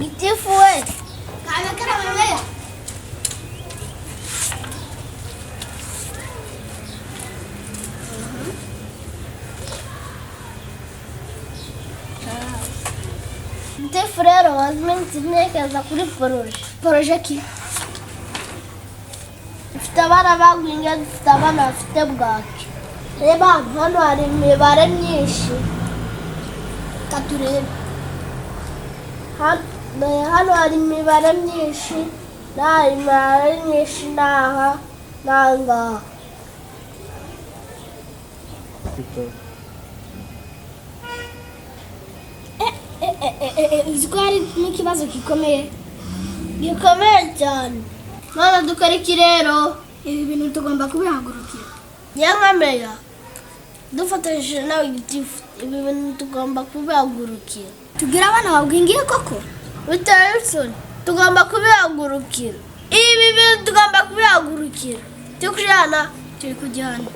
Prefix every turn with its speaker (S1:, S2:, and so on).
S1: Gitifu we, karame meya. Gitifu rero, maze iminsi ntekereza kuri projet.
S2: Projet ki?
S1: Dufite abana bagwingiye, dufite abana bafite bwaki. Reba hano hari imibare myinshi.
S2: Reka turebe.
S1: Hano hari imibare myinshi, n'aha imibare myinshi, n'aha n'aha ngaha.
S2: Uzi ko hari n'ikibazo gikomeye?
S1: Gikomeye cyane. None dukora iki rero?
S2: Ibi bintu tugomba kubihagurukira.
S1: Nka meya, dufatanyije nawe gitifu, ibi bintu tugomba kubihagurukira.
S2: Tubwire abana bagwingiye koko?
S1: Biteye isoni, tugomba kubihagurukira. Ibi bintu tugomba kubihagurukira. Turi kujyana?
S2: Turi kujyana.